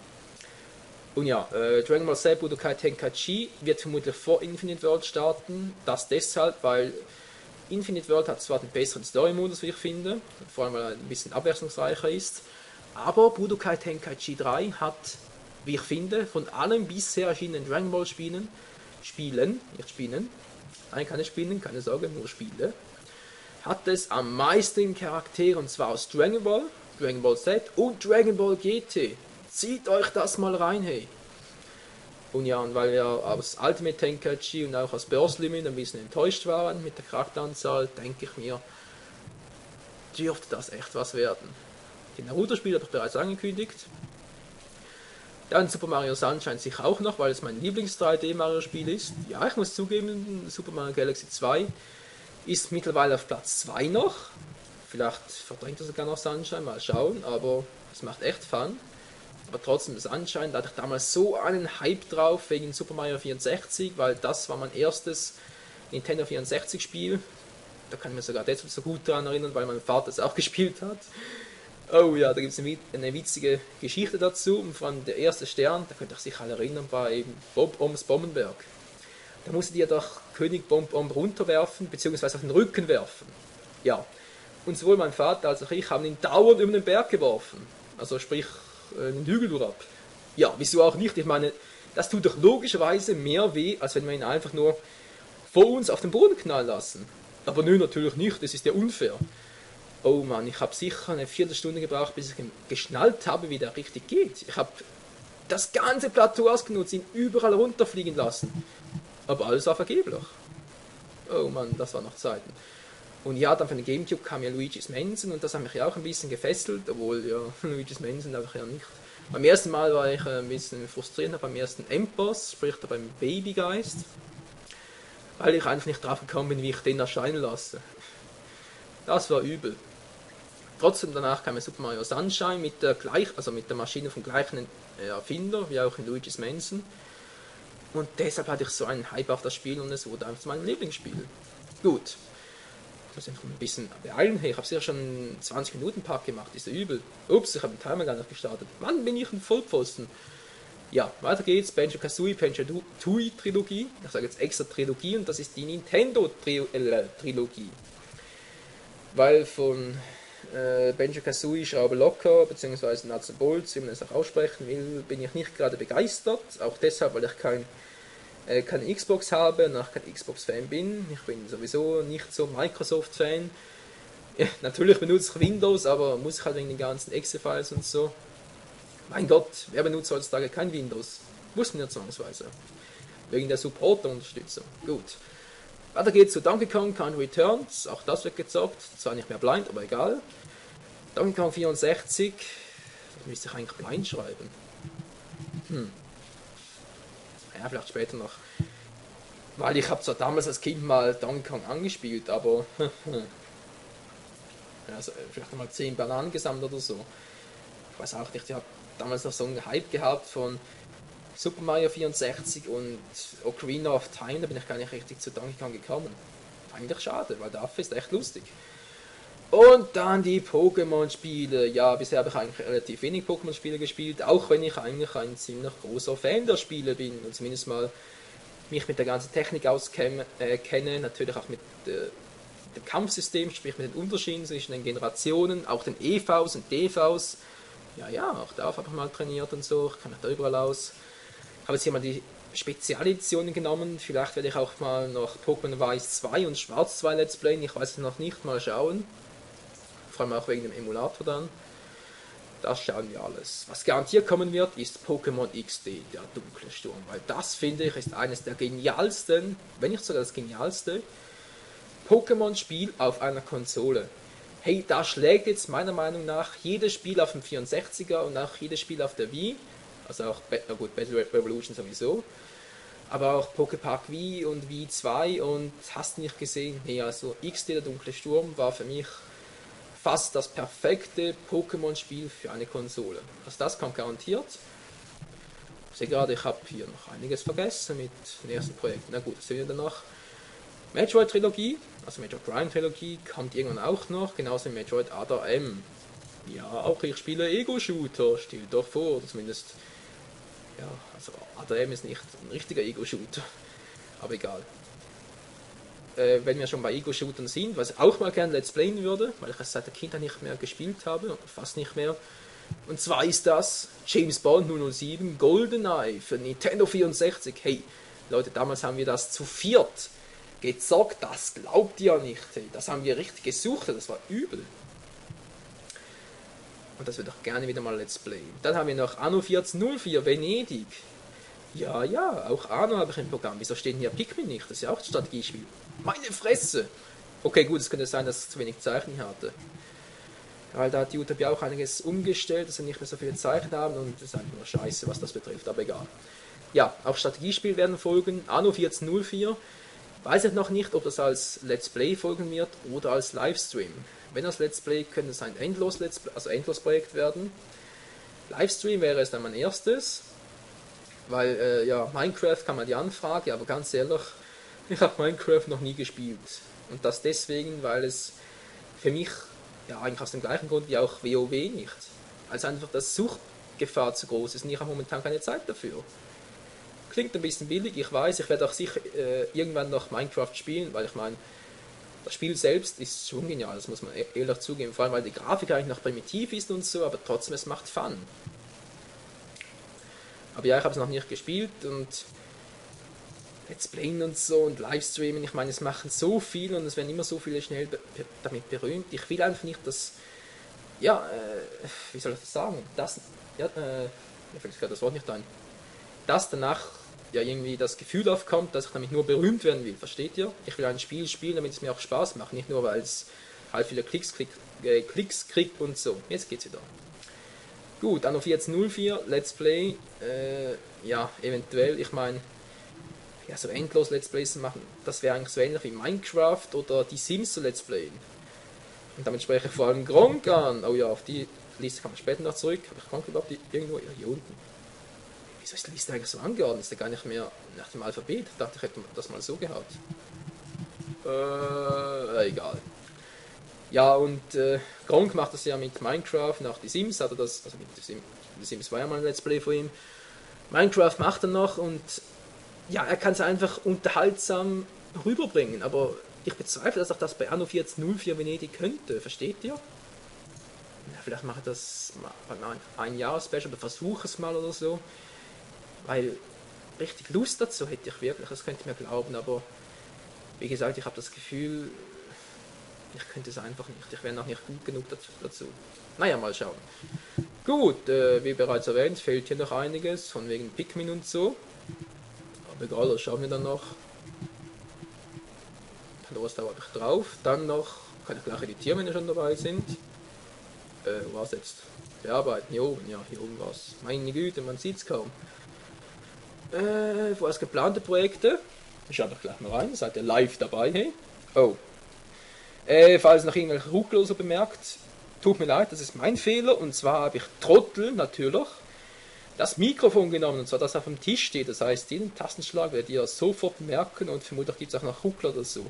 Und ja, Dragon Ball Z Budokai Tenkaichi wird vermutlich vor Infinite World starten. Das deshalb, weil Infinite World hat zwar den besseren Story-Modus, wie ich finde, vor allem weil er ein bisschen abwechslungsreicher ist, aber Budokai Tenkaichi 3 hat, wie ich finde, von allen bisher erschienenen Dragon Ball Spielen, nein, keine Spielen, keine Sorge, nur Spiele, hat es am meisten Charaktere, und zwar aus Dragon Ball Z und Dragon Ball GT. Zieht euch das mal rein, hey. Und ja, und weil wir aus Ultimate Tenkaichi und auch aus Burst Limit ein bisschen enttäuscht waren mit der Charakteranzahl, denke ich mir, dürfte das echt was werden. Die Naruto-Spiel habe ich bereits angekündigt. Dann Super Mario Sunshine sicher auch noch, weil es mein Lieblings-3D-Mario-Spiel ist. Ja, ich muss zugeben, Super Mario Galaxy 2 ist mittlerweile auf Platz 2 noch. vielleicht verdrängt er sogar noch Sunshine, mal schauen, aber es macht echt Fun. Aber trotzdem, das Sunshine, da hatte ich damals so einen Hype drauf wegen Super Mario 64, weil das war mein erstes Nintendo 64 Spiel. Da kann ich mir sogar deshalb so gut daran erinnern, weil mein Vater es auch gespielt hat. Oh ja, da gibt es eine witzige Geschichte dazu. Und vor allem der erste Stern, da könnt ihr sich alle erinnern, war eben Bob-Oms Bombenberg. Da musstet ihr doch König Bomb-Omb runterwerfen, beziehungsweise auf den Rücken werfen. Ja, und sowohl mein Vater als auch ich haben ihn dauernd über den Berg geworfen. Also sprich, den Hügel durchab. Ja, wieso auch nicht? Ich meine, das tut doch logischerweise mehr weh, als wenn wir ihn einfach nur vor uns auf den Boden knallen lassen. Aber nö, natürlich nicht, das ist ja unfair. Oh Mann, ich habe sicher eine Viertelstunde gebraucht, bis ich geschnallt habe, wie der richtig geht. Ich habe das ganze Plateau ausgenutzt, ihn überall runterfliegen lassen. Aber alles war vergeblich. Oh Mann, das war noch Zeiten. Und ja, dann von den Gamecube kam ja Luigi's Mansion und das hat mich ja auch ein bisschen gefesselt, obwohl ja, Luigi's Mansion darf ich ja nicht. Beim ersten Mal war ich ein bisschen frustriert, beim ersten Endboss, sprich da beim Babygeist, weil ich einfach nicht drauf gekommen bin, wie ich den erscheinen lasse. Das war übel. Trotzdem danach kam ja Super Mario Sunshine mit der Maschine vom gleichen Erfinder, wie auch in Luigi's Mansion. Und deshalb hatte ich so einen Hype auf das Spiel und es wurde einfach zu meinem Lieblingsspiel. Gut. Ich muss einfach ein bisschen beeilen. Hey, ich habe es ja schon 20 Minuten Park gemacht, ist ja übel. Ups, ich habe den Timer gar nicht gestartet. Wann bin ich ein Vollpfosten? Ja, weiter geht's. Banjo-Kazooie, Banjo-Tooie Trilogie. Ich sage jetzt extra Trilogie und das ist die Nintendo Trilogie. Weil von Banjo-Kazooie Schraube locker, beziehungsweise Nuts and Bolts, wie man es auch aussprechen will, bin ich nicht gerade begeistert. Auch deshalb, weil ich keine Xbox habe und auch kein Xbox-Fan bin. Ich bin sowieso nicht so Microsoft-Fan. Ja, natürlich benutze ich Windows, aber muss ich halt wegen den ganzen Exe-Files und so. Mein Gott, wer benutzt heutzutage kein Windows? Muss man ja zwangsweise. Wegen der Support-Unterstützung. Gut. Weiter geht's zu Donkey Kong Country Returns. Auch das wird gezockt. Zwar nicht mehr blind, aber egal. Donkey Kong 64. Das müsste ich eigentlich blind schreiben. Ja, vielleicht später noch. Weil ich habe zwar damals als Kind mal Donkey Kong angespielt, aber also vielleicht mal 10 Bananen gesammelt oder so. Ich weiß auch nicht, ich habe damals noch so einen Hype gehabt von Super Mario 64 und Ocarina of Time, da bin ich gar nicht richtig zu Donkey Kong gekommen. Eigentlich schade, weil dafür ist echt lustig. Und dann die Pokémon-Spiele. Ja, bisher habe ich eigentlich relativ wenig Pokémon-Spiele gespielt, auch wenn ich eigentlich ein ziemlich großer Fan der Spiele bin und zumindest mal mich mit der ganzen Technik auskenne, natürlich auch mit dem Kampfsystem, sprich mit den Unterschieden zwischen den Generationen, auch den EVs und DVs. Ja, auch darauf habe ich mal trainiert und so, ich kenne mich da überall aus. Ich habe jetzt hier mal die Spezialeditionen genommen, vielleicht werde ich auch mal noch Pokémon Weiß 2 und Schwarz 2 Let's Playen, ich weiß es noch nicht, mal schauen. Vor allem auch wegen dem Emulator dann. Das schauen wir alles. Was garantiert kommen wird, ist Pokémon XD, der dunkle Sturm, weil das, finde ich, ist eines der genialsten, wenn nicht sogar das genialste, Pokémon-Spiel auf einer Konsole. Hey, da schlägt jetzt meiner Meinung nach jedes Spiel auf dem 64er und auch jedes Spiel auf der Wii, also auch, Battle Revolution sowieso, aber auch Poképark Wii und Wii 2 und hast du nicht gesehen? Nee, also XD, der dunkle Sturm, war für mich fast das perfekte Pokémon-Spiel für eine Konsole. Also das kommt garantiert. Ich sehe gerade, ich habe hier noch einiges vergessen mit den ersten Projekten. Na gut, das sehen wir danach. Metroid-Trilogie, also Metroid Prime-Trilogie, kommt irgendwann auch noch, genauso wie Metroid Other M. Ja, auch ich spiele Ego-Shooter, stell dir doch vor, oder zumindest, ja, also Other M ist nicht ein richtiger Ego-Shooter, aber egal. Wenn wir schon bei Ego-Shootern sind, was ich auch mal gerne Let's Playen würde, weil ich es seit der Kindheit nicht mehr gespielt habe, oder fast nicht mehr, und zwar ist das James Bond 007 GoldenEye für Nintendo 64. Hey, Leute, damals haben wir das zu viert gezockt, das glaubt ihr nicht. Hey, das haben wir richtig gesucht, das war übel. Und das wird auch gerne wieder mal Let's Play. Dann haben wir noch Anno 1404 Venedig. Ja, auch Anno habe ich im Programm. Wieso steht hier Pikmin nicht? Das ist ja auch ein Strategiespiel. Meine Fresse! Okay, gut, es könnte sein, dass ich zu wenig Zeichen hatte. Weil da hat YouTube ja auch einiges umgestellt, dass sie nicht mehr so viele Zeichen haben und das ist einfach nur scheiße, was das betrifft, aber egal. Ja, auch Strategiespiele werden folgen. Anno 1404. Weiß ich noch nicht, ob das als Let's Play folgen wird oder als Livestream. wenn das Let's Play, könnte es ein Endlos-Let's Play, also Endlos-Projekt werden. Livestream wäre es dann mein erstes, weil ja, Minecraft kann man die Anfrage, aber ganz ehrlich, ich habe Minecraft noch nie gespielt. Und das deswegen, weil es für mich, ja eigentlich aus dem gleichen Grund wie auch WoW nicht, als einfach das Suchtgefahr zu groß ist und ich habe momentan keine Zeit dafür. Klingt ein bisschen billig, ich weiß, ich werde auch sicher irgendwann noch Minecraft spielen, weil ich meine, das Spiel selbst ist schon genial, das muss man ehrlich zugeben, vor allem weil die Grafik eigentlich noch primitiv ist und so, aber trotzdem es macht Fun. Aber ja, ich habe es noch nicht gespielt und Let's Playen und so und Livestreamen, ich meine, es machen so viel und es werden immer so viele schnell damit berühmt. Ich will einfach nicht, dass, ja, wie soll ich das sagen, das, ja, mir fällt gerade das Wort nicht ein, dass danach ja irgendwie das Gefühl aufkommt, dass ich damit nur berühmt werden will, versteht ihr? Ich will ein Spiel spielen, damit es mir auch Spaß macht, nicht nur weil es halt viele Klicks kriegt und so. Jetzt geht's wieder. Gut, Anno 1404, Let's Play, ja, eventuell, ich meine, ja, so endlos Let's Plays machen, das wäre eigentlich so ähnlich wie Minecraft oder die Sims zu Let's Playen. Und damit spreche ich vor allem Gronkh an. Oh ja, auf die Liste kann man später noch zurück. Habe ich Gronkh überhaupt irgendwo? Ja, hier unten. Wieso ist die Liste eigentlich so angeordnet? Ist der gar nicht mehr nach dem Alphabet? Ich dachte, ich hätte das mal so gehabt. Egal. Ja, und Gronkh macht das ja mit Minecraft, nach die Sims hat er das, also mit die Sims war ja mal ein Let's Play von ihm. Minecraft macht er noch und ja, er kann es einfach unterhaltsam rüberbringen, aber ich bezweifle, dass auch das bei Anno 1404 Venedig könnte, versteht ihr? Ja, vielleicht mache ich das mal ein Jahr-Special oder versuche es mal oder so, weil richtig Lust dazu hätte ich wirklich, das könnt ihr mir glauben, aber wie gesagt, ich habe das Gefühl, ich könnte es einfach nicht, ich wäre noch nicht gut genug dazu. Naja, mal schauen. Gut, wie bereits erwähnt, fehlt hier noch einiges, von wegen Pikmin und so. Aber egal, das schauen wir dann noch. Los, da habe ich drauf. Dann noch, kann ich gleich editieren, wenn wir schon dabei sind. Was jetzt? Bearbeiten, hier oben, ja, hier oben was. Meine Güte, man sieht es kaum. Vorerst geplante Projekte. Ich schaue doch gleich mal rein, seid ihr live dabei, hey? Oh. Falls noch irgendwelche Ruckler so bemerkt, tut mir leid, das ist mein Fehler. Und zwar habe ich Trottel, natürlich, das Mikrofon genommen, und zwar das auf dem Tisch steht. Das heißt, jeden Tastenschlag werdet ihr sofort merken und vermutlich gibt es auch noch Ruckler oder so.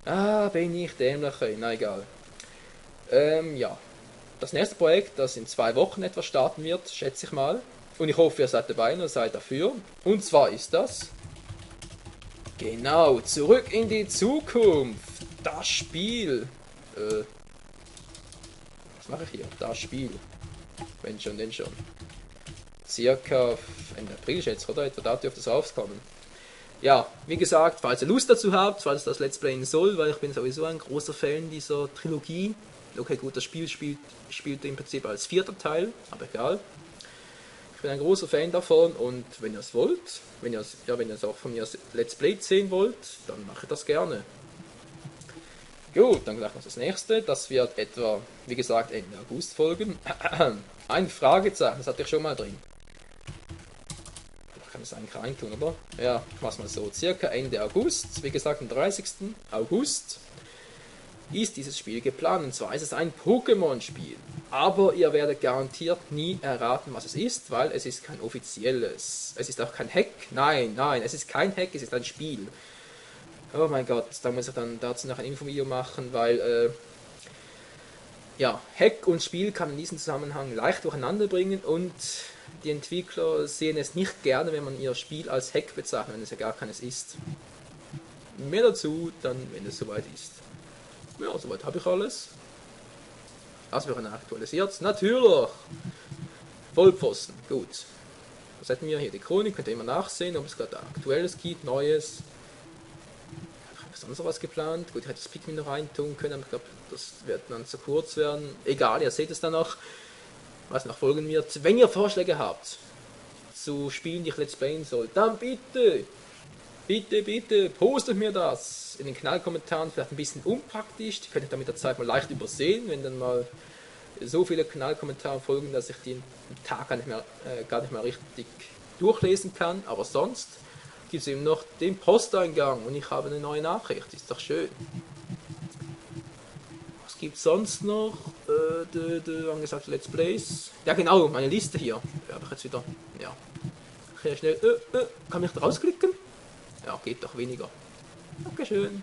Ah, bin ich dämlich, na egal. Ja. Das nächste Projekt, das in 2 Wochen etwa starten wird, schätze ich mal. Und ich hoffe, ihr seid dabei und seid dafür. Und zwar ist das... Genau, zurück in die Zukunft. Das Spiel. Was mache ich hier? Das Spiel. Wenn schon, denn schon. Circa Ende April schätze ich, oder? Etwa da dürfte es rauskommen. Ja, wie gesagt, falls ihr Lust dazu habt, falls das Let's Playen soll, weil ich bin sowieso ein großer Fan dieser Trilogie. Okay, gut, das Spiel spielt im Prinzip als 4. Teil, aber egal. Ich bin ein großer Fan davon und wenn ihr es wollt, wenn ihr es auch von mir Let's Play sehen wollt, dann mache ich das gerne. Gut, dann gleich noch das nächste. Das wird etwa, wie gesagt, Ende August folgen. Ein Fragezeichen, das hatte ich schon mal drin. Ich kann das eigentlich reintun, oder? Ja, ich mach's mal so. Circa Ende August, wie gesagt, am 30. August ist dieses Spiel geplant. Und zwar ist es ein Pokémon-Spiel. Aber ihr werdet garantiert nie erraten, was es ist, weil es ist kein offizielles. Es ist auch kein Hack. Nein, es ist kein Hack, es ist ein Spiel. Oh mein Gott, da muss ich dann dazu noch ein Infovideo machen, weil ja, Hack und Spiel kann in diesem Zusammenhang leicht durcheinander bringen und die Entwickler sehen es nicht gerne, wenn man ihr Spiel als Hack bezeichnet, wenn es ja gar keines ist. Mehr dazu dann, wenn es soweit ist. Ja, soweit habe ich alles. Das wäre aktualisiert. Natürlich! Vollpfosten, gut. Was hätten wir hier? Die Chronik, könnt ihr immer nachsehen, ob es gerade aktuelles gibt, Neues. Sonst noch was geplant. Gut, ich hätte das Pikmin noch reintun können, aber ich glaube, das wird dann zu kurz werden. Egal, ihr seht es dann noch, was noch folgen wird. Wenn ihr Vorschläge habt zu Spielen, die ich Let's Playen soll, dann bitte, postet mir das in den Kanalkommentaren. Vielleicht ein bisschen unpraktisch, die könnt ihr dann mit der Zeit mal leicht übersehen, wenn dann mal so viele Kanalkommentare folgen, dass ich den Tag gar nicht mehr richtig durchlesen kann, aber sonst gibt es eben noch den Posteingang und ich habe eine neue Nachricht, ist doch schön. gibt es sonst noch? Angesagte Let's Plays. Ja genau, meine Liste hier. Ja, habe ich jetzt wieder. Ja. Sehr schnell. Kann ich da rausklicken? Ja, geht doch weniger. Dankeschön.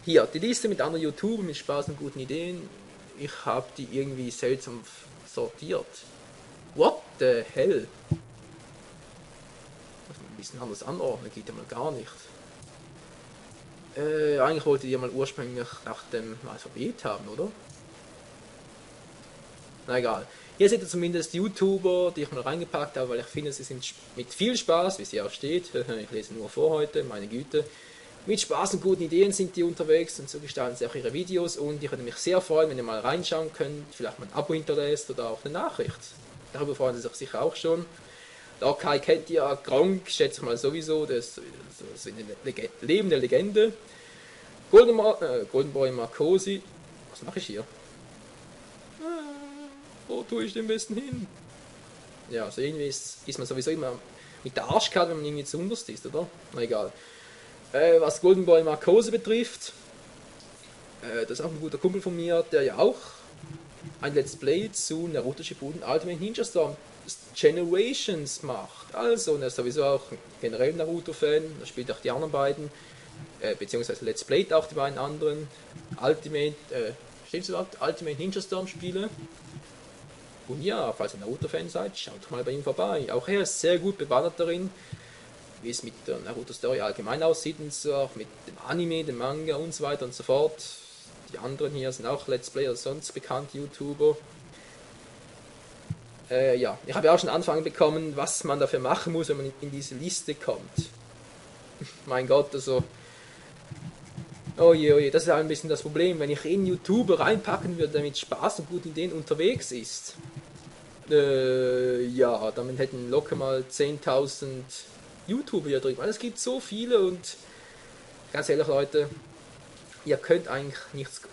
Hier, die Liste mit anderen YouTubern mit Spaß und guten Ideen. Ich habe die irgendwie seltsam sortiert. What the hell? Muss man ein bisschen anders anordnen, geht ja mal gar nicht. Eigentlich wollte ich die mal ursprünglich nach dem Alphabet haben, oder? Na egal. Hier seht ihr zumindest YouTuber, die ich mal reingepackt habe, weil ich finde, sie sind mit viel Spaß, wie es hier auch steht. Ich lese nur vor heute, meine Güte. Mit Spaß und guten Ideen sind die unterwegs und so gestalten sie auch ihre Videos und ich würde mich sehr freuen, wenn ihr mal reinschauen könnt, vielleicht mal ein Abo hinterlässt oder auch eine Nachricht. Darüber freuen sie sich sicher auch schon. Der Kai kennt ja Gronk, schätze ich mal sowieso, das ist eine lebende Legende. Golden Boy Marcosi, was mache ich hier? Wo tue ich den besten hin? Ja, also irgendwie ist man sowieso immer mit der Arschkarte, wenn man irgendwie zu unterst ist, oder? Na egal. Was Golden Boy Marcose betrifft, das ist auch ein guter Kumpel von mir, der ja auch ein Let's Play zu Naruto Shippuden Ultimate Ninja Storm Generations macht. Also, und er ist sowieso auch generell Naruto-Fan, er spielt auch die anderen beiden, beziehungsweise Let's Playt auch die beiden anderen steht's überhaupt? Ultimate Ninja Storm Spiele. Und ja, falls ihr Naruto-Fan seid, schaut doch mal bei ihm vorbei. Auch er ist sehr gut bewandert darin, wie es mit der Naruto-Story allgemein aussieht und so, auch mit dem Anime, dem Manga und so weiter und so fort. Die anderen hier sind auch Let's Player, sonst bekannte YouTuber. Ja, ich habe ja auch schon Anfang bekommen, was man dafür machen muss, wenn man in diese Liste kommt. Mein Gott, also... Oh je, das ist halt ein bisschen das Problem, wenn ich einen YouTuber reinpacken würde, der mit Spaß und guten Ideen unterwegs ist. Ja, damit hätten locker mal 10.000 YouTuber hier drin, weil es gibt so viele und ganz ehrlich Leute, ihr könnt eigentlich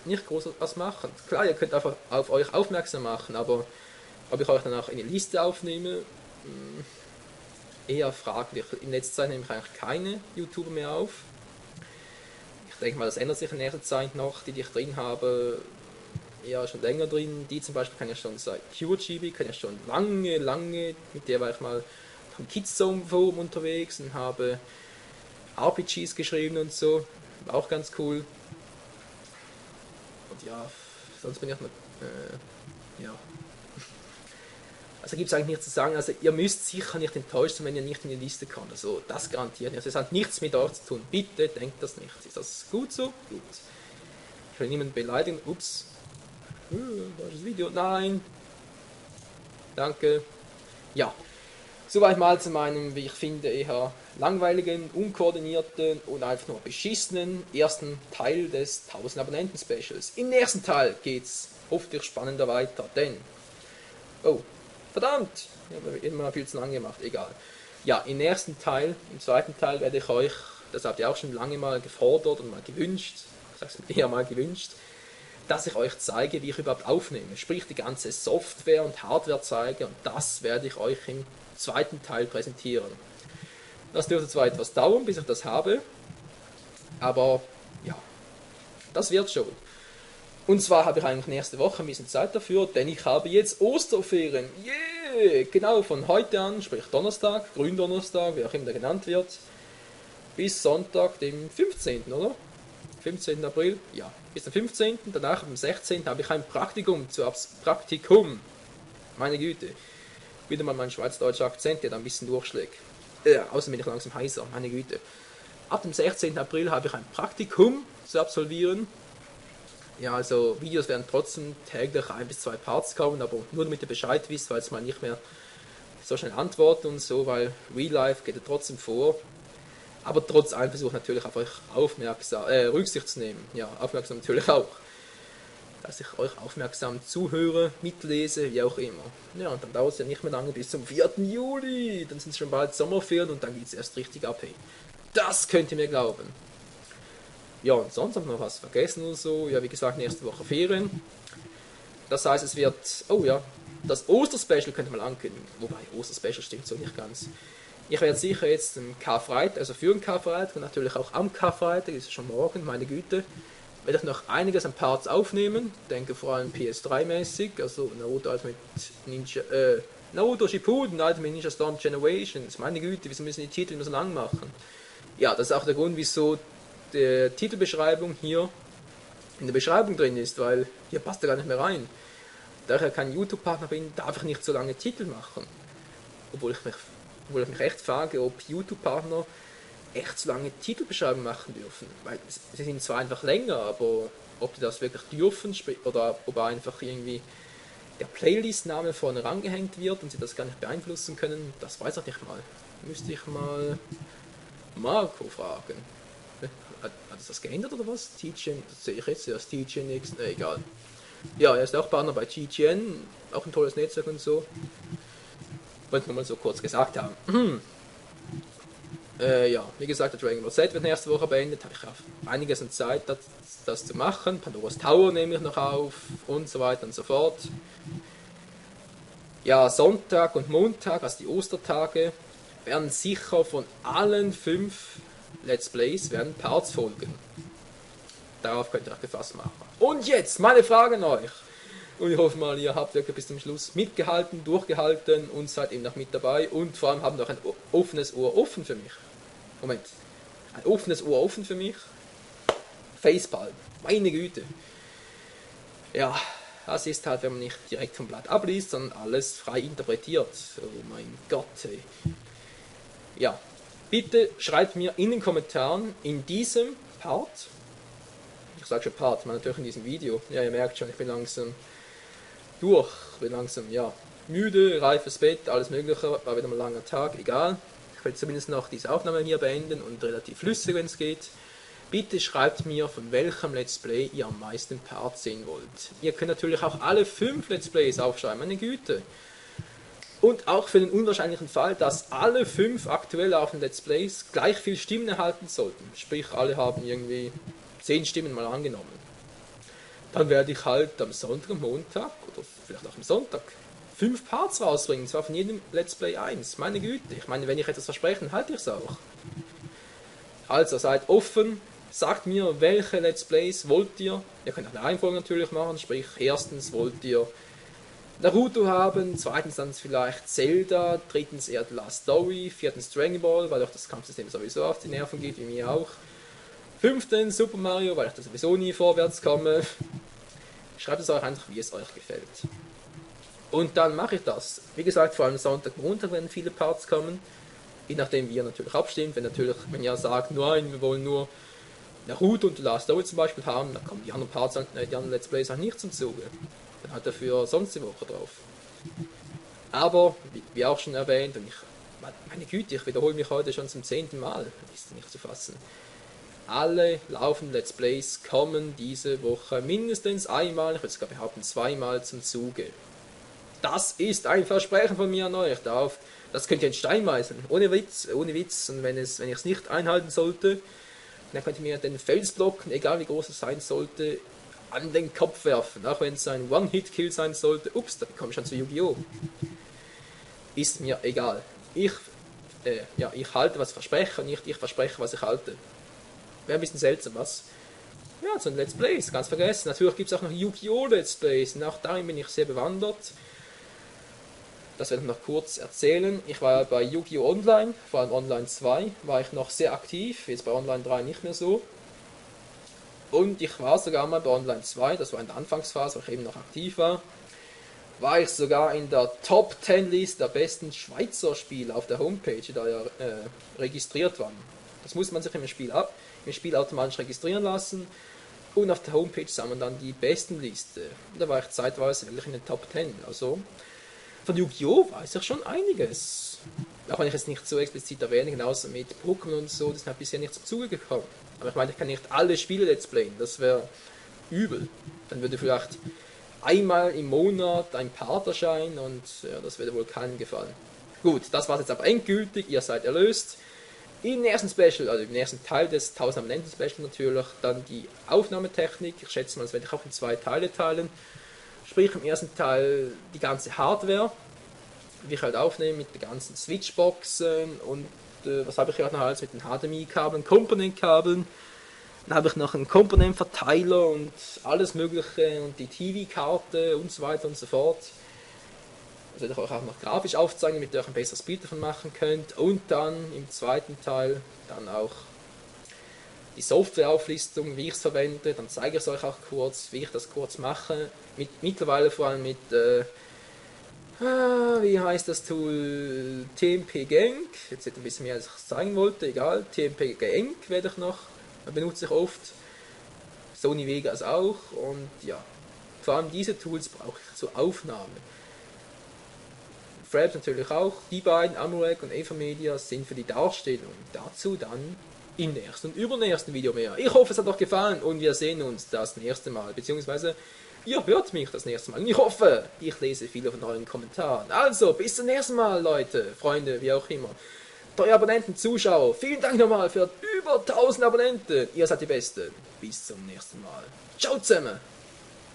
nicht groß was machen. Klar, ihr könnt einfach auf euch aufmerksam machen, aber ob ich euch dann auch in die Liste aufnehme, eher fraglich. In letzter Zeit nehme ich eigentlich keine YouTuber mehr auf. Ich denke mal, das ändert sich in nächster Zeit noch, die ich drin habe, ja schon länger drin. Die zum Beispiel kann ich schon seit PureGB, kann ich schon lange, mit der war ich mal am Kidzone Forum unterwegs und habe RPGs geschrieben und so, war auch ganz cool. Und ja, sonst bin ich noch, ja. Also gibt es eigentlich nichts zu sagen, also ihr müsst sicher nicht enttäuscht sein, wenn ihr nicht in die Liste kommt, also das garantiert nicht. Also es hat nichts mit euch zu tun, bitte denkt das nicht. Ist das gut so? Gut. Ich will niemanden beleidigen, ups. Falsches Video, nein. Danke. Ja, soweit mal zu meinem, wie ich finde, eher langweiligen, unkoordinierten und einfach nur beschissenen ersten Teil des 1000 Abonnenten Specials. Im nächsten Teil geht's hoffentlich spannender weiter, denn... Oh, verdammt! Ich habe immer viel zu lang gemacht, egal. Ja, im zweiten Teil werde ich euch, das habt ihr auch schon lange mal gefordert und mal gewünscht, ich sag's eher mal gewünscht, dass ich euch zeige, wie ich überhaupt aufnehme. Sprich, die ganze Software und Hardware zeige und das werde ich euch im zweiten Teil präsentieren. Das dürfte zwar etwas dauern, bis ich das habe, aber ja, das wird schon. Und zwar habe ich eigentlich nächste Woche ein bisschen Zeit dafür, denn ich habe jetzt Osterferien. Yeah! Genau, von heute an, sprich Donnerstag, Gründonnerstag, wie auch immer der genannt wird, bis Sonntag, dem 15., oder? 15. April, ja, bis zum 15. Danach, am 16. habe ich ein Praktikum Praktikum. Meine Güte. Wieder mal mein schweizerdeutscher Akzent, der da ein bisschen durchschlägt. Außerdem bin ich langsam heißer, meine Güte. Ab dem 16. April habe ich ein Praktikum zu absolvieren. Ja, also Videos werden trotzdem täglich 1 bis 2 Parts kommen, aber nur damit ihr Bescheid wisst, weil es mal nicht mehr so schnell antworten und so, weil Real Life geht ja trotzdem vor. Aber trotz allem versuche ich natürlich auf euch Rücksicht zu nehmen. Ja, aufmerksam natürlich auch. Dass ich euch aufmerksam zuhöre, mitlese, wie auch immer. Ja, und dann dauert es ja nicht mehr lange bis zum 4. Juli. Dann sind es schon bald Sommerferien und dann geht es erst richtig ab. Hey. Das könnt ihr mir glauben. Ja, und sonst habe ich noch was vergessen oder so. Ja, wie gesagt, nächste Woche Ferien. Das heißt, es wird, oh ja, das Osterspecial könnte man ankündigen. Wobei, Osterspecial stimmt so nicht ganz. Ich werde sicher jetzt am Karfreitag, also für den Karfreitag und natürlich auch am Karfreitag, ist schon morgen, meine Güte, werde ich noch einiges an Parts aufnehmen, denke vor allem PS3-mäßig, also Naruto halt mit Naruto Shippuden, halt mit Ninja Storm Generations. Meine Güte, wieso müssen die Titel immer so lang machen? Ja, das ist auch der Grund, wieso die Titelbeschreibung hier in der Beschreibung drin ist, weil hier passt er gar nicht mehr rein. Da ich ja kein YouTube-Partner bin, darf ich nicht so lange Titel machen. Obwohl ich mich echt frage, ob YouTube-Partner echt so lange Titelbeschreibungen machen dürfen. Weil sie sind zwar einfach länger, aber ob die das wirklich dürfen oder ob einfach irgendwie der Playlist-Name vorne rangehängt wird und sie das gar nicht beeinflussen können, das weiß ich nicht mal. Müsste ich mal Marco fragen. Hat das geändert oder was? TGN, das sehe ich jetzt erst, TGNX, egal. Ja, er ist auch Partner bei TGN, auch ein tolles Netzwerk und so. Wollte nur mal so kurz gesagt haben. Ja, wie gesagt, der Dragon Ball Z wird nächste Woche beendet, habe ich auch einiges an Zeit, das zu machen. Pandoras Tower nehme ich noch auf und so weiter und so fort. Ja, Sonntag und Montag, also die Ostertage, werden sicher von allen 5 Let's Plays werden Parts folgen. Darauf könnt ihr euch gefasst machen. Und jetzt meine Frage an euch. Und ich hoffe mal, ihr habt wirklich bis zum Schluss mitgehalten, durchgehalten und seid eben noch mit dabei. Und vor allem habt noch ein offenes Ohr offen für mich. Moment. Ein offenes Ohr offen für mich. Facepalm. Meine Güte. Ja, das ist halt, wenn man nicht direkt vom Blatt abliest, sondern alles frei interpretiert. Oh mein Gott, ey. Ja, bitte schreibt mir in den Kommentaren in diesem Part, ich sage schon Part, man natürlich in diesem Video, ja, ihr merkt schon, ich bin langsam durch, bin langsam, ja, müde, reifes Bett, alles mögliche, war wieder mal ein langer Tag, egal. Ich werde zumindest noch diese Aufnahme hier beenden und relativ flüssig, wenn es geht. Bitte schreibt mir, von welchem Let's Play ihr am meisten Parts sehen wollt. Ihr könnt natürlich auch alle 5 Let's Plays aufschreiben, meine Güte. Und auch für den unwahrscheinlichen Fall, dass alle 5 aktuell laufenden Let's Plays gleich viel Stimmen erhalten sollten. Sprich, alle haben irgendwie 10 Stimmen mal angenommen. Dann werde ich halt am Sonntag, am Montag oder vielleicht auch am Sonntag 5 Parts rausbringen. Zwar von jedem Let's Play 1. Meine Güte, ich meine, wenn ich etwas verspreche, halte ich es auch. Also seid offen, sagt mir, welche Let's Plays wollt ihr. Ihr könnt auch eine Reihenfolge natürlich machen, sprich, erstens wollt ihr Naruto haben, zweitens dann vielleicht Zelda, drittens eher The Last Story, viertens Dragon Ball, weil euch das Kampfsystem sowieso auf die Nerven geht, wie mir auch. Fünftens Super Mario, weil ich da sowieso nie vorwärts komme. Schreibt es euch einfach, wie es euch gefällt. Und dann mache ich das. Wie gesagt, vor allem Sonntag, Montag werden viele Parts kommen. Je nachdem, wie ihr natürlich abstimmt. Wenn ihr sagt, nein, wir wollen nur Naruto und The Last Story zum Beispiel haben, dann kommen die anderen Parts, die anderen Let's Plays auch nicht zum Zuge. Dann hat er für sonst die Woche drauf. Aber, wie auch schon erwähnt, und meine Güte, ich wiederhole mich heute schon zum 10. Mal, ist nicht zu fassen. Alle laufenden Let's Plays kommen diese Woche mindestens einmal, ich würde sogar behaupten 2-mal zum Zuge. Das ist ein Versprechen von mir an euch. Das könnt ihr in Stein meißeln, ohne Witz. Und wenn ich es nicht einhalten sollte, dann könnt ihr mir den Felsblock, egal wie groß es sein sollte, an den Kopf werfen, auch wenn es ein One-Hit-Kill sein sollte. Ups, da komme ich schon zu Yu-Gi-Oh! Ist mir egal. Ich halte, was ich verspreche, und nicht ich verspreche, was ich halte. Wäre ein bisschen seltsam, was? Ja, so ein Let's Plays, ganz vergessen. Natürlich gibt es auch noch Yu-Gi-Oh! Let's Plays, und auch darin bin ich sehr bewandert. Das werde ich noch kurz erzählen. Ich war bei Yu-Gi-Oh! Online, vor allem Online 2, war ich noch sehr aktiv, jetzt bei Online 3 nicht mehr so. Und ich war sogar mal bei Online 2, das war in der Anfangsphase, wo ich eben noch aktiv war ich sogar in der Top 10 List der besten Schweizer Spiele auf der Homepage, die da ja registriert waren. Das muss man sich im Spiel automatisch registrieren lassen und auf der Homepage sah man dann die besten Liste. Und da war ich zeitweise wirklich in den Top 10. Also von Yu-Gi-Oh! Weiß ich schon einiges. Auch wenn ich es nicht so explizit erwähne, genauso mit Pokémon und so, das ist halt bisher nicht zum Zuge gekommen. Aber ich meine, ich kann nicht alle Spiele Let's Playen, das wäre übel. Dann würde vielleicht einmal im Monat ein Part erscheinen und ja, das würde wohl keinem gefallen. Gut, das war jetzt aber endgültig, ihr seid erlöst. Im nächsten Special, also im nächsten Teil des 1000 Abonnenten Special natürlich, dann die Aufnahmetechnik. Ich schätze mal, das werde ich auch in 2 Teile teilen. Sprich im ersten Teil die ganze Hardware, wie ich halt aufnehme mit den ganzen Switchboxen und was habe ich hier noch alles mit den HDMI-Kabeln, Komponentkabeln. Dann habe ich noch einen Komponentenverteiler und alles mögliche und die TV-Karte und so weiter und so fort. Das werde ich euch auch noch grafisch aufzeigen, damit ihr euch ein besseres Bild davon machen könnt. Und dann im zweiten Teil dann auch die Softwareauflistung, wie ich es verwende. Dann zeige ich es euch auch kurz, wie ich das kurz mache. Mittlerweile vor allem mit, wie heißt das Tool? TMP Genk. Jetzt wird ein bisschen mehr, als ich es zeigen wollte. Egal, TMP Genk werde ich noch, benutze ich oft. Sony Vegas auch. Und ja, vor allem diese Tools brauche ich zur Aufnahme. Fraps natürlich auch. Die beiden, Amorec und Evermedia, sind für die Darstellung. Dazu dann im nächsten und übernächsten Video mehr. Ich hoffe, es hat euch gefallen und wir sehen uns das nächste Mal. Beziehungsweise, ihr hört mich das nächste Mal. Und ich hoffe, ich lese viele von euren Kommentaren. Also, bis zum nächsten Mal, Leute, Freunde, wie auch immer. Treue Abonnenten, Zuschauer, vielen Dank nochmal für über 1000 Abonnenten. Ihr seid die Besten. Bis zum nächsten Mal. Ciao zusammen.